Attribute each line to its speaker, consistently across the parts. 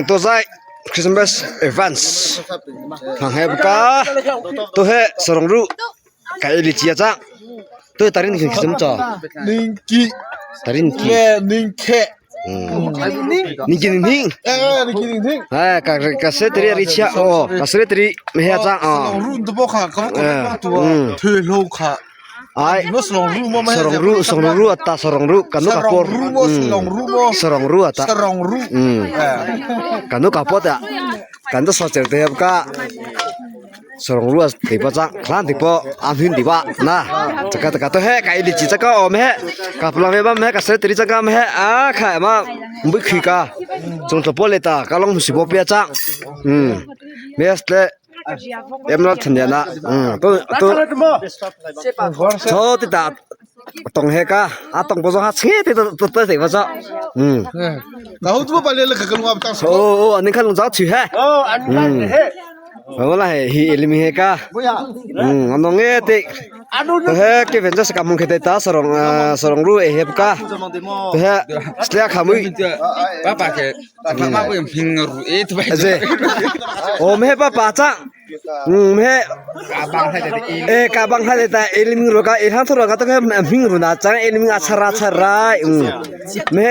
Speaker 1: To zai Christmas advance thang he ka to he sarong ru kai li chia cha to tarin khi khim cho tarin ki ning ki ning ning ha ka ka se tri ri chia o ka se tri me ha cha a ai sarong ru sarong ru ata sarong ru kanu kapor sarong ru ata kanu kapor ta kanu so cher te ka sarong ru te pa cha khlan te po am hin ti ba na chaka taka to he kai li chi chaka om he ka plang me ba me ka se tri chaka me he a kha ma bu khi ka chung to po le ta ka long si bo pe cha me le em nó thành nhà na tôi tôi cho thì ta tông he ka a tông bo ha che thì tôi tôi tôi thì bao giờ ô ô anh khăn lông giáo chữ he ờ là hi elimi he ka anh nói nghe thì he cái vấn đề sẽ cảm ơn cái ta sarong sarong ru e he ka he slia khamui
Speaker 2: Pa pa ke pa pa ko ping ru e tu ba
Speaker 1: je o me pa pa cha me
Speaker 2: bang tha de e
Speaker 1: e ka bang ha ta eliming ro ka e ha thoro ka to ke ming ru na chang eliming achara achara me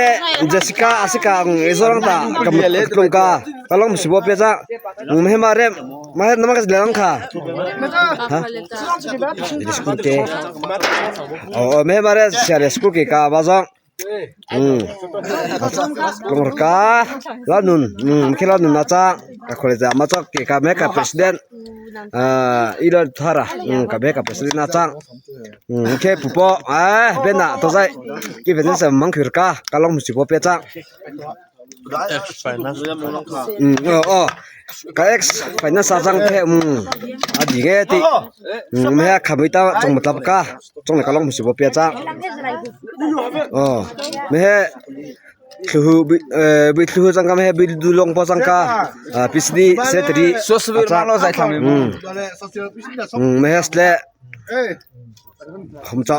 Speaker 1: Jessica asika e zorang ta kam tlong ka kalong sibo pe cha me ma re ma nama ka lang kha ha school ke o me ma re sia school ke ka ba jong tlong ka la nun ke la nun na cha ka khole cha ma cha ke ka me ka president ila thara ka be ka president na chang ke pupo a be na to zai ki ben sa mang khur ka ka long si bo pe chang o o ka ex finance sa chang the a di ge ti me kha bui ta chong matlab ka chong ka long si bo pe chang o me thu bi bi thu chang ka me bi du long po chang ka psd se tri
Speaker 2: so so ma lo zai thang me
Speaker 1: me le không cho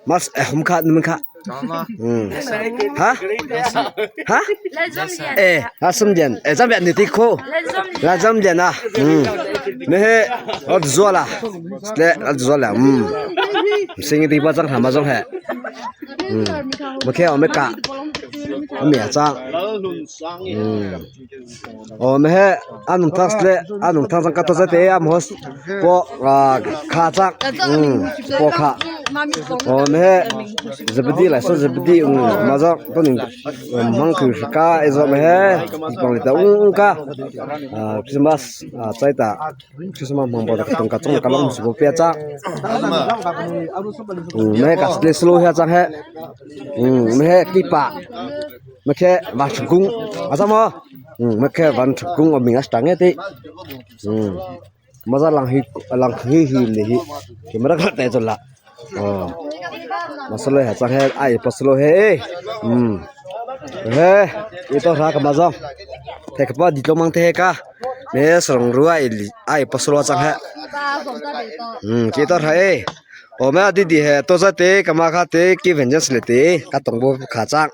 Speaker 1: mas không khát mình khát hả hả ê hả xâm điện ê dám điện thì khô là dám điện à mẹ ở zuo là le ở zuo là sinh đi bao giờ hả bao giờ hả mà khi ở mấy cả ở mẹ trang ờ mẹ ăn nông thang le ăn nông thang sang cái tôi sẽ ăn hos po kha trang po kha ờ mẹ zebedi lại số zebedi mà giờ tôi nhìn mang cứ cá ấy rồi mẹ bằng lịch ta ka Christmas chạy ta Christmas mang bao ta tông cả trong cả lòng chỉ có bia cha mẹ cả slow ha chang he mẹ kipa mẹ khe van cung à sao mà mẹ khe van cung ở mình ăn trắng ấy mà ra lăng hi lăng hi hi này hi thì mà ra cái rồi là mà sao lại chang he ai pas slow he he ito ra ka mazong the ka pa ditlo mang the ka me sarong ru ai ai paslo chang he ki to ra e o ma di di he to za te kama kha te ki vengeance le te ka tong bo kha chang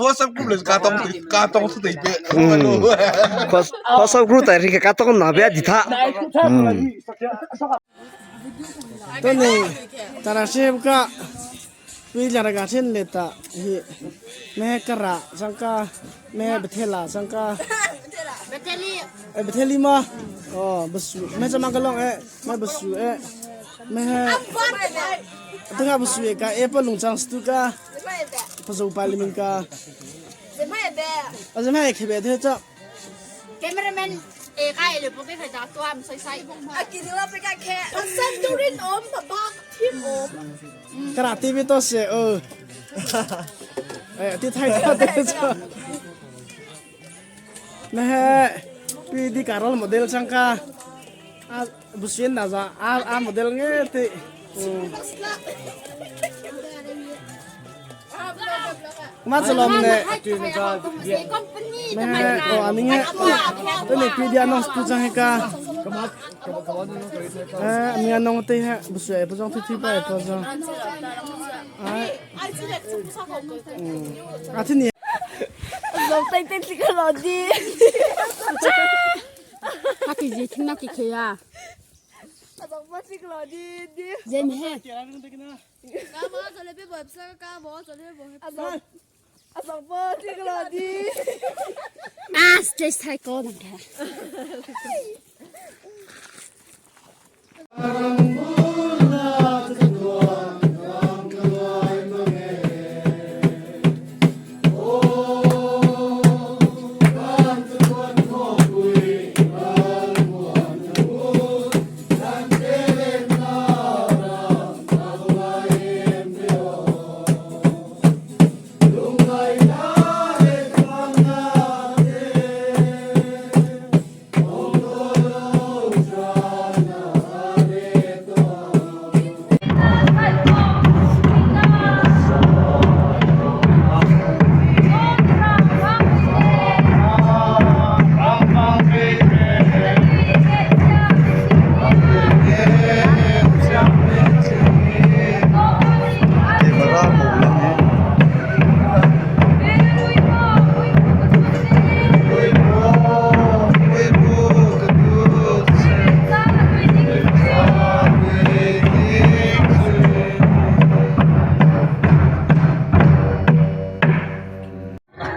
Speaker 3: WhatsApp group le ka tong ka tong su te be
Speaker 1: WhatsApp group ta ri ka tong na be di tha
Speaker 4: to nei tara sep ka pi lara ga then le ta hi me kara changka me bethela changka e betheli ma oh basu me chama ka long e me basu e me tanga basu e ka e pa lung chang stu ka. Pazo parliament ka. Azamai khebe the cha.
Speaker 5: Cameraman e kai le poke khai da tuam sai sai.
Speaker 4: Karate bi to se o. Eh ti thai ta te cha. Na he pi di karol model changka. A busien na za a a model nge ti. Ma chalom ne. Me o ani nge. To ne pi dia nong stu chang he ka. Eh mi anong te he busue pa jong thi thi pa pa jong. Ai. A thi ni.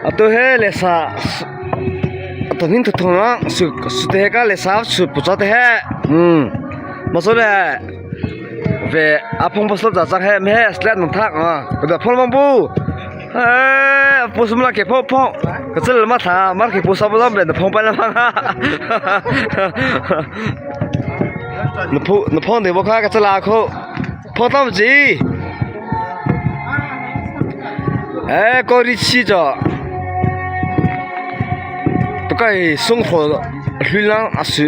Speaker 4: Atu he lesa tonin thu thong su su te ka lesa su pucha te he ma so le ve a phong pasal ja chang he me slet nang thak a ka da phol mang bu eh pu sum la ke pho pho ka chel ma tha mar ke pu sa ba ben phong pa la ma na phu na phong de bo kha ka chala kho pho tam ji eh ko ri chi cho to kai sung kho hlui lang asu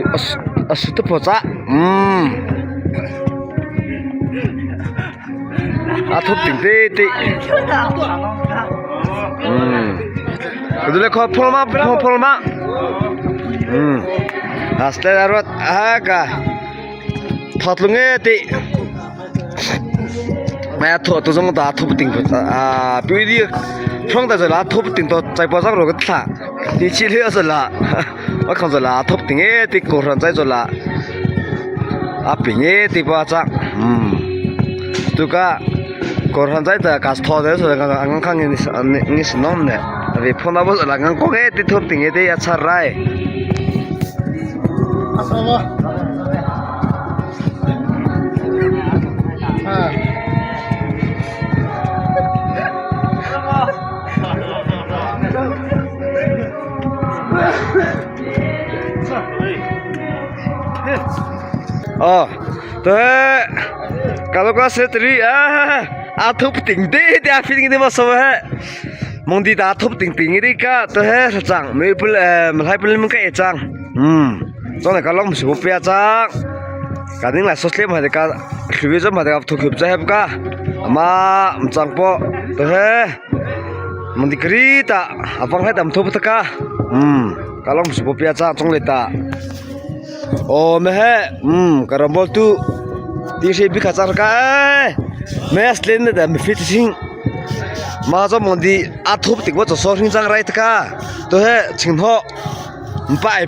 Speaker 4: asu te pho cha a thup ting te te kudule kho phol ma phol phol ma aste arwat a ka thatlung e ti ma tho to jong da thup ting a pi di phong da la thup ting to chai pa jak ro ka tha ti chi le zo la a khang zo la thup ting e ti ko ran chai zo la a ping e ti pa cha tu ka ko ran chai ta ka tho de so ka ang khang ni ni sinom ne ve phone na bo la ngang ko e ti thup ting e ti a char rai. Ờ, thế kalau có sẽ tri à à thup tỉnh đi thì à phi đi mà sao hết mong đi đã thup tỉnh tỉnh đi cả thế chẳng mấy bữa mà hai bữa mình cái chẳng cho này kalau mesti bia chang cả những là sốt liêm hay cả khi cho mà gặp thuộc hiệp cho em cả mà chẳng po thế mong đi kri ta abang hết tầm thup tất cả kalau mesti bia chang trong này ta oh meh karambol tu ti se bi khachar ka mes len da mi fit sing ma cho mon di a thup tik bo so hing chang rai ka to he ching ho pai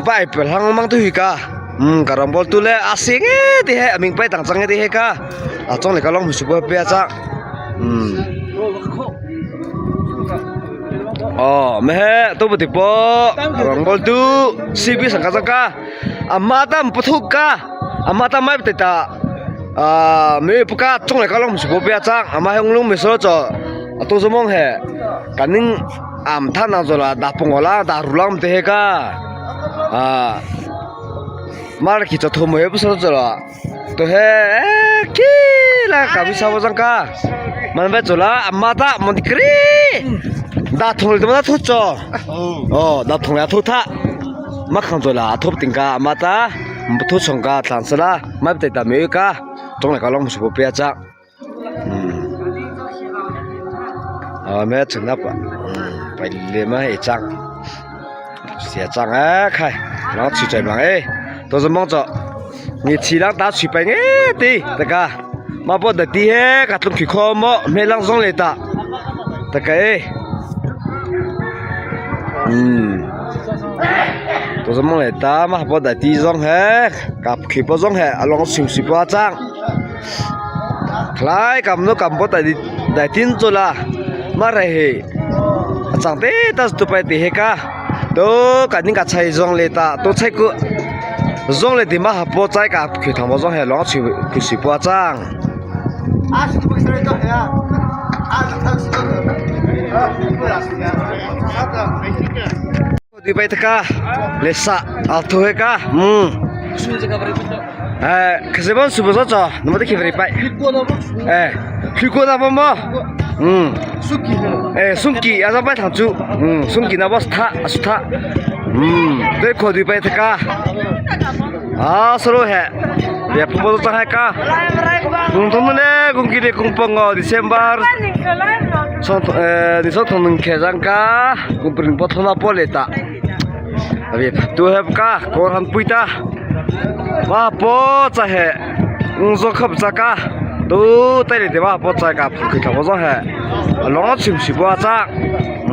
Speaker 4: pai pel hang mang tu hi ka karambol tu le a sing e ti he aming pai tang chang e ti he ka a chong le ka long su bo pe cha oh meh to bu ti po karambol tu si bi sang ka chang ka amma tam puthuk ka amma tam mai te ta a me puka chung le ka long su bo pe chang amma hong lung me so cho
Speaker 1: A tu zawmawng he kan ning am than ang zawla da pawng la da ru lang te he ka ah mar khi chaw thum he pasal zawla to he khi la ka bi sa jang ka man ve chola amma ta mon kri da thong le ma thu cho oh da thong la thu tha ma khang chola thop ting ka amma ta thu chong ka thlang sala ma te ta me ka tong la ka long su pe cha à mẹ chừng nắp ạ phải liền mà hệ trăng xẻ trăng á khai nó chỉ chạy bằng ấy tôi rất mong cho người chỉ đang ta chỉ phải nghe tí tất cả mà bọn đợt tí hết cả tung khí kho mọ mẹ lăng rong lệ ta tất cả ấy tôi rất mong lệ ta mà bọn đợt tí rong hết cả khí bao rong hết along xỉu xỉu qua trang Khlai kam no kam pawh dai tin chu la ma rei hei a chang te ta chu pai ti hek a to kan in ka chhai zawng leh tah to chhai ku zawng leh ti ma ha pawh chai ka khi thang pawh zawng hei lawng chhui khi sui pawh a chang. Tui pai thaka le sa al thu he ka um eh khase bon su bo cho no ma te khibri pai eh khi ko da bo mo um eh sungki a za pai thang chu um sungki na bos tha asu tha um te kho dui pai thaka a soro he ya phu bo chang he ka gung thong ne gung ki le gung pong ngo December song eh ni so thong nung khe jang ka gung pring po thona po le ta abi tu hep ka kor han pui ta ma po cha he ung zo khap cha ka tu tai le te ma po cha ka phu khi tha bo zo he long chim si bo cha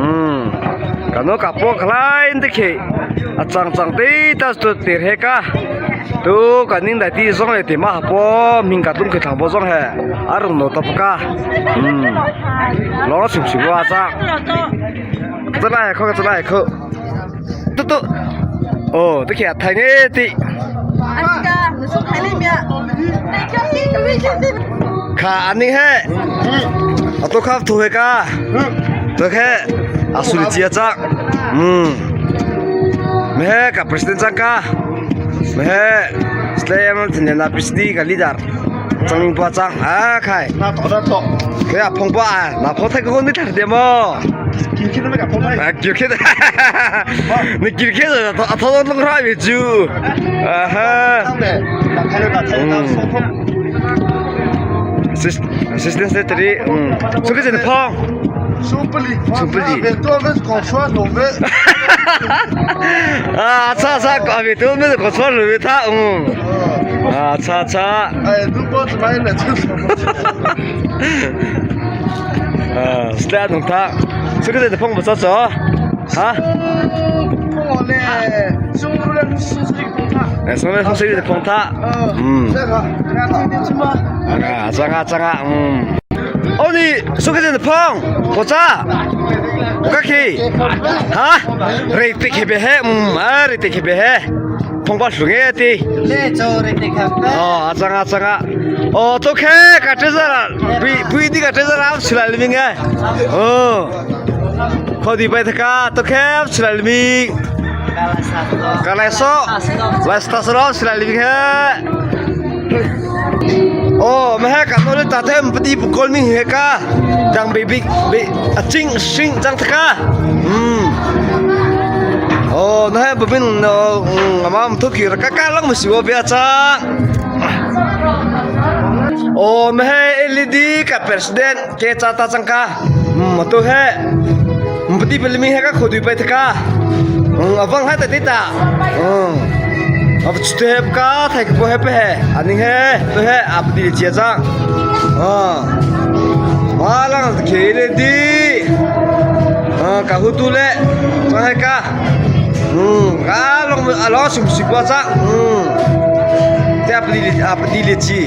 Speaker 1: um ka no ka po khlai te khi a chang chang te ta tu tir he ka tu ka ning dai ti zong le te ma po ming ka tum khi thang bo zong he a rung no ta ka um long chim si bo cha 这来可这来可，嘟嘟，哦，这去睇呢啲。卡安尼嘿，啊都卡土嘿卡，都嘿，啊苏里吉张，嗯，咩卡 president 张卡，咩，slam 天天那 PSD 个 leader，张明波张啊开，
Speaker 3: 那倒那倒，
Speaker 1: 佢啊碰波啊，那碰太个你睇点么？啊，क्रिकेट你 cricket 他他都弄上面去，啊哈。嗯。Assistant secretary，嗯，这个真的胖。
Speaker 3: 苏不离，
Speaker 1: 啊，擦擦，搞别都没得搞错了，他嗯。啊，擦擦。
Speaker 3: 哎，如果怎么来这什么？
Speaker 1: 啊，是的，弄他，这个人的碰不着着，啊？
Speaker 4: 碰我嘞，中午了，是这个碰他。
Speaker 1: 哎，上面是谁的碰他？嗯。
Speaker 4: 这个，
Speaker 1: 啊，这个这个，嗯。哦，你这个人的碰，我咋？我个去，哈？瑞迪克别嘿，嗯，啊，瑞迪克别嘿，碰把树叶的。哦，这个这个，哦，都开，个这是了，不不一定个这是了，出来了没个？哦，靠地摆他个，都开出来了没？刚来说，来是他是老出来了没个？哦，没看到你打的不地不过你那个，张 baby 被啊金星张他个，嗯。哦，那还不变哦，嗯，阿妈唔出去了，刚刚啷么是我不要张。哦，没 LED ka president ke chata changka um tu he mpati belmi he ka khodui pai thaka um awang ha ta ta um ab chute he ka thai ko he pe he aning he tu he ap di che chang ah ma lang ke LED ah ka hu tu le chang he ka um ka long a lo sim si pa chang um te ap di ap di le chi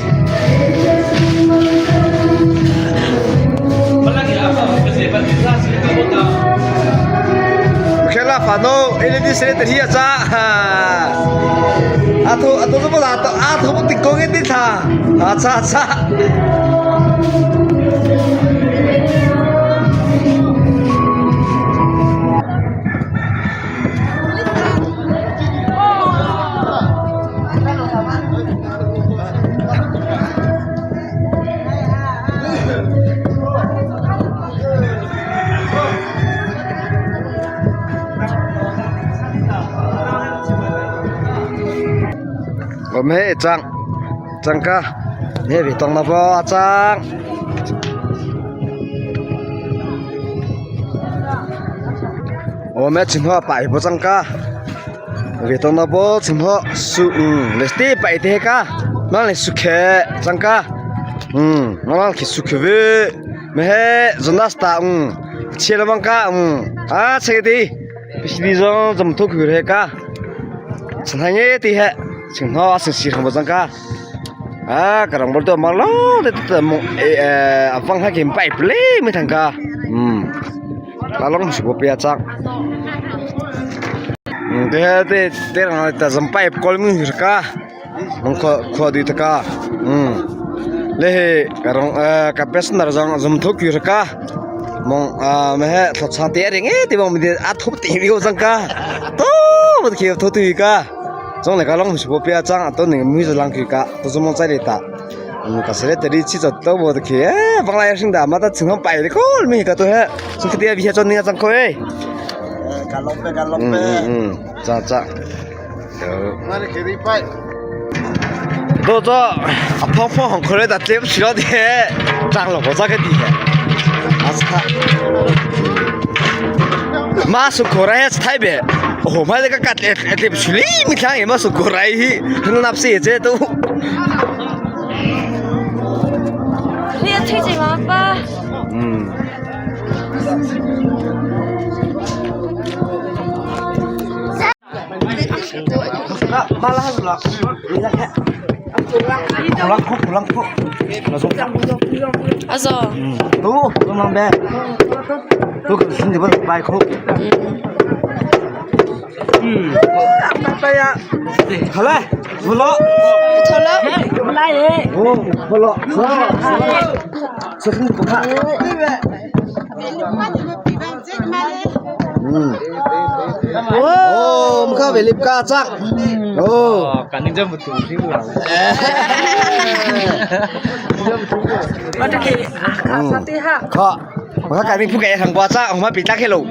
Speaker 1: Khela fano LED sere te hi cha a tho a to bo la to a tho bo ti ko nge ti tha a cha cha. Awm he chang changka he vi tawng na pawh a chang. Awm he chinhua pai pawh changka vi tawng na pawh chinhua su um le step pai te ka mang le sukhe changka um mang khi sukhe ve me he jonas ta um chhe lamang ka um a chhe ti pc zong zam thu khur he ka chanhai nge ti he chinghno a sing si khang changka a karang bol to mang lo te te mo e awang ha kim pai ple mi thang ka um lalong su pia chak te te te rang ta zam pai kol mi ka mong kho kho di ta ka um le he karang ka pesnar jang zum thu kyur ka mong a me he thot cha te ring e ti mong mi a thup ti mi ko jang ka to mo khi tho tu ka chong le ka long su pia chang to ning mi lang ki ka to zum chai le ta ka sele te ri chi chot to bo khi e bangla ya sing da ma ta ching pai le ko mi ka to he sing ti bi he chon ning chang ko e
Speaker 3: ka long pe ka long pe
Speaker 1: cha cha 都这啊，胖胖很可怜的，对不起了的，脏了我这个地下，阿是他，马是过来是台北，我们那个干对对不起嘞，没听见马是过来，很那不是这都。
Speaker 6: 你也推荐我吧。
Speaker 1: 嗯。
Speaker 6: Azo.
Speaker 1: Tu, tu mang be. Tu ke sini pun baik kok. 好嘞，不了。
Speaker 6: 错了。
Speaker 1: 哦，不了，这很不看。嗯。哦，我们看维利嘎扎。哦。
Speaker 2: 肯定这么读听不了。
Speaker 1: 可，我看你不给很瓜扎，我们比大开路。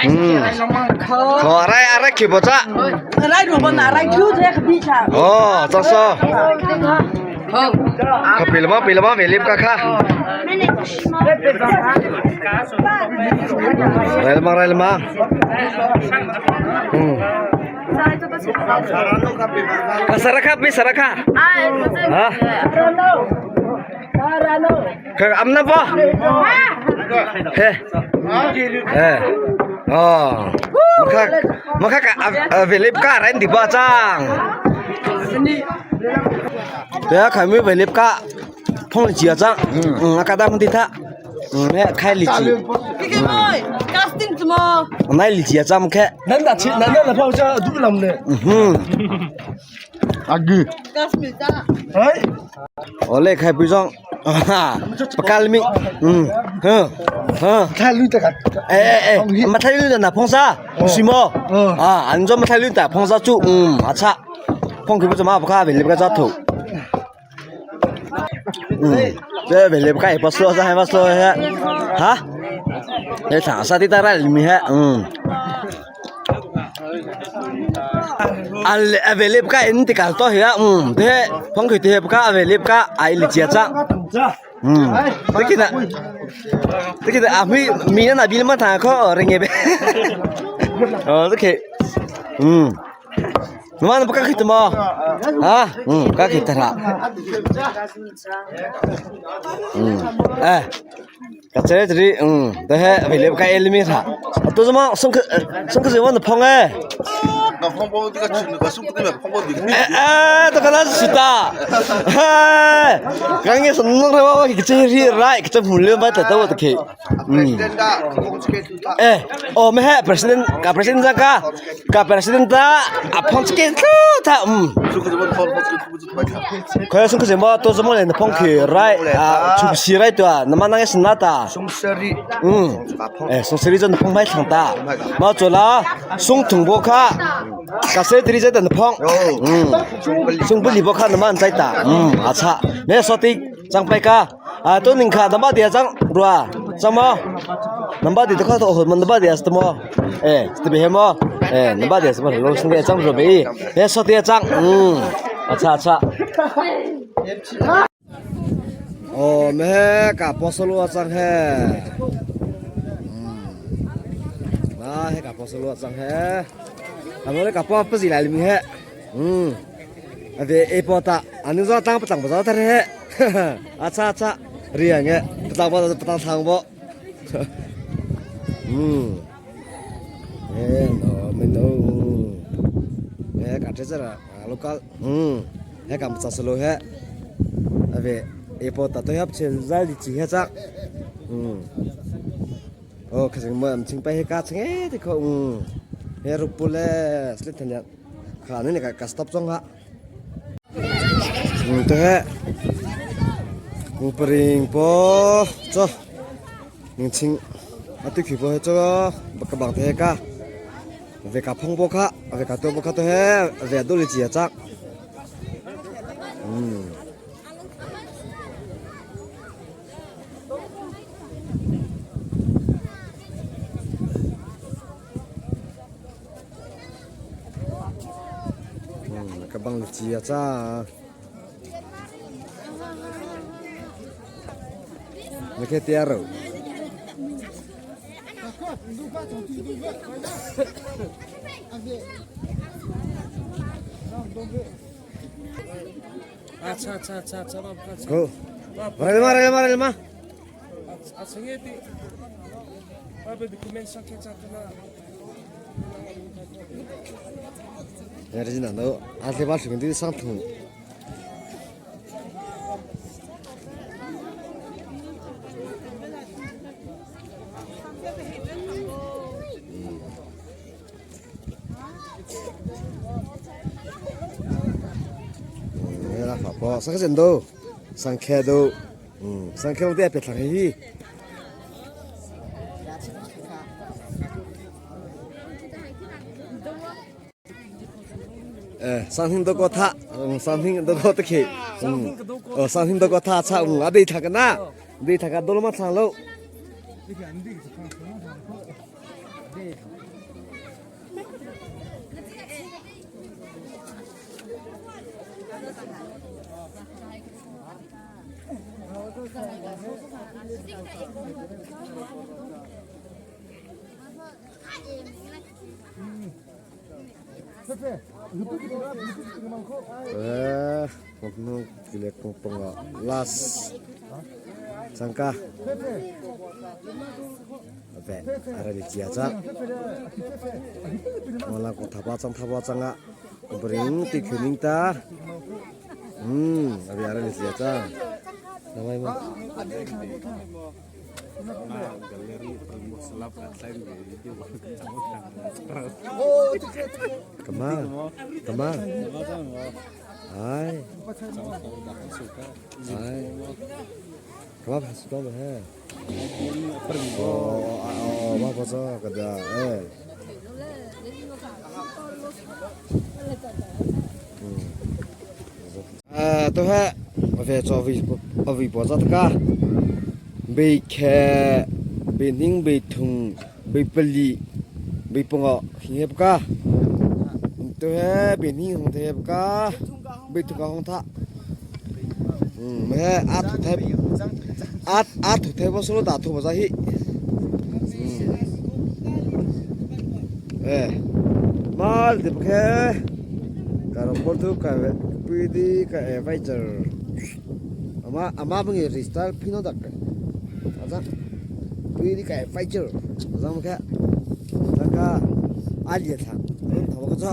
Speaker 1: 嗯。可阿来阿来去不扎？哦，张叔。可比了吗？比了吗？维利嘎卡。来了吗？来了吗？嗯。Saraka bi saraka. Ha? 可俺那不？嘿，哎，哦，我看我看看啊，维利卡人的巴掌。对啊，看没维利卡，碰了几张？嗯，我看他们的他，嗯，开了几？那里几张开？
Speaker 4: 南大切，南大的炮车都不的。
Speaker 1: 嗯。
Speaker 3: 阿哥，
Speaker 4: 哎，
Speaker 1: 我来开不装，哈，不干了没？嗯，哼，哼。
Speaker 3: 太绿的个。
Speaker 1: 哎哎哎，没太绿的那碰啥？是么？啊，按照没太绿的碰啥做？嗯，阿差，碰开不怎么不看，为了不个抓头。嗯，这为了不看也不说，这还不说哈？哈？你长沙的当然里面嗯。啊，为了不看，你得搞到些，嗯，对，碰开的不看，为了不看，哎，你结账。嗯，这个呢，这个啊，mi mi na bi ma ta ko ringe be. 哦，这个，嗯，你妈那不敢去的吗？啊，嗯，敢去的啦。嗯，哎，这这里，嗯，这还为了不敢elmi 他，都是嘛，送去送去是我的碰哎。
Speaker 3: 那放包这个去那个送不对放包你。
Speaker 1: 哎哎，这个那是的，哎，刚刚是弄的我这是来，这不了嘛，这都我的去，嗯，哎，哦，没还 president，个 president 这个，个 president 的，啊，碰这个他，嗯，可以送个什么，都是么人的碰去来啊，出西来对啊，那么那个是哪的？嗯，哎，送西里真的碰牌长大，嘛做了送铜箔卡。 cả xe thì đi tận phong ừ sung bút libo khan man chai ta ừ acha me soti chang pai ka a to ning kha dama dia chang rua Chama number di to ho man number di as mo eh sti be mo eh number di as mo lo sing de chang ro be he so ti chang acha acha oh me ka posolo chang he na he ka posolo chang he amore ka po pa zi lai mi he ave e po ta anu zo tang patang ba zo he acha acha riang e patang ba patang thang bo e no mình no he ka che ra local he kam cha solo he ave e po ta to hap chen zal di chi he chak oh khasing mo am ching pai he ka ching e ti kho he rup pule slit than ya kha ni ka stop chong ha to he pring po cho ning ching atu khi po he cho ka bang te he ka ve ka phong bo kha ve ka to bo kha to he ve do le chi chak ka bang le chi a cha le khe tia ro
Speaker 4: Acha acha acha acha
Speaker 1: go Ralma ralma ralma ya ri na no a le ba shing di sang thung la fa po sang chen do sang khe do sang khe te pe thang hi sang hing do ko tha sang hing do ko te khe sang hing do ko tha cha a dei tha ka na dei tha ka do ma thang lo Last changka ve ara ni chia cha wala ko thapa chang thapa changa bring ti khuning ta abi ara ni chia cha namai ma kama kama ai ai kama phasuka ba he oh oh ba ba cha kada eh to he ve cho vi vi bo cha ta bị khe bị ninh bị thùng bị pali bị pongo hiệp ka to he bị ninh hong thep ka bị thùng ka hong tha me a thu thep a a thu thep bo solo da thu bo za hi eh mal de khe karom bol thu ka pi di ka e vai char ama ama bangi restyle phino dak aja pi di ka e vai char aja mo khe ka a li thang tha ba ka cha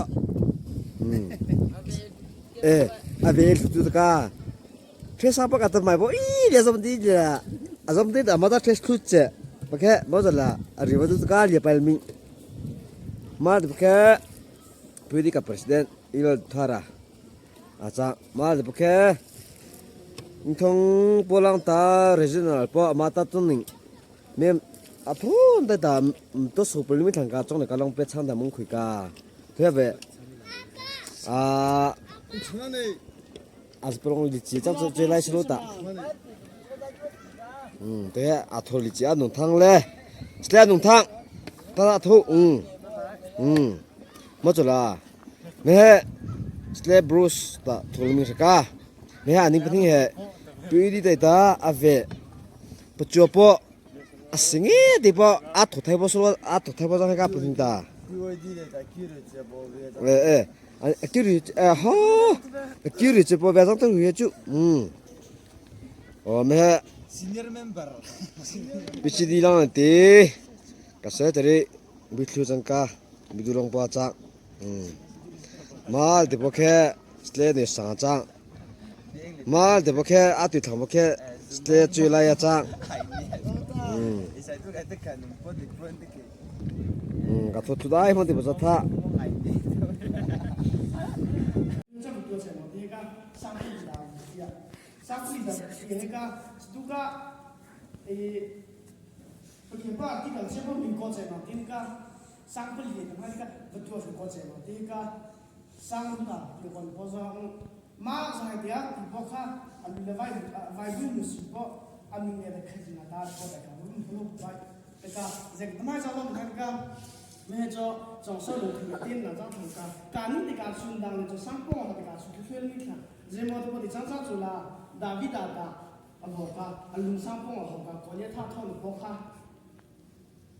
Speaker 1: eh a ve thu tu ka tres apa ka mai bo i le zom di la azom di ama da tres khu che ba khe bo za la a ri ba tu ka li pal mi ma de khe pi di ka president ilo thara acha ma de khe thong polang ta regional po ama ta tuning mem a phun ta ta to su pul mi thang ka chong le ka long pe chang da mung khui ka the ve a as prong li chi chang che lai slo ta Um te a tho li chi a nung thang le sle nung thang ta ta thu um um mo chula me sle bruce ta thul mi ka me ani pathing he pui di tai ta a ve pachuo po a singi ti po a tho thai po so a tho thai po jang ka pathing ta e e a ki ri a ho a ki ri che po ba jang ta hu chu um o me
Speaker 2: Senior member.
Speaker 1: PCD lang ti ka se tari bi thlu chang ka bi du long pa chang mal te po khe sle ne sa chang mal te po khe a ti thang po khe sle chui lai ya chang ka thu thu dai hon ti po cha tha
Speaker 4: 这么多钱嘛？第一个上贵的，上贵的，第一个都个，诶，不听话，第个这不民国钱嘛？第一个上不里的嘛，这个不多是国钱嘛？第一个上的，有关不上，马上的啊，不看，啊，你来外外边没事不？啊，明年的开始啊，大家过来看，我们不录外，这个这个马上我们看个。me cho chong so lu thi tin na cha thang ka ka ni ti ka sun dang le cho sang pong ti ka su thu ni kha je mo to ti chang cha chu la david da da a bo ka a lung sang pong ho ka ko ye tha tho lu bo kha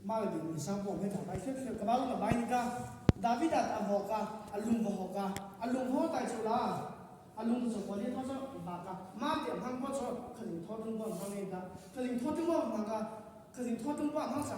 Speaker 4: ma le ni sang pong me tha bai fe fe ka ba lu bai ni ka david da a bo ka a lung bo ho ka a lung ho tai chu la a lung cho ko ye tha cho ba ka ma ti hang ko cho kha ling tho tung bo hang ne ka kha ling tho tung bo hang ka kha ling tho tung bo hang sa.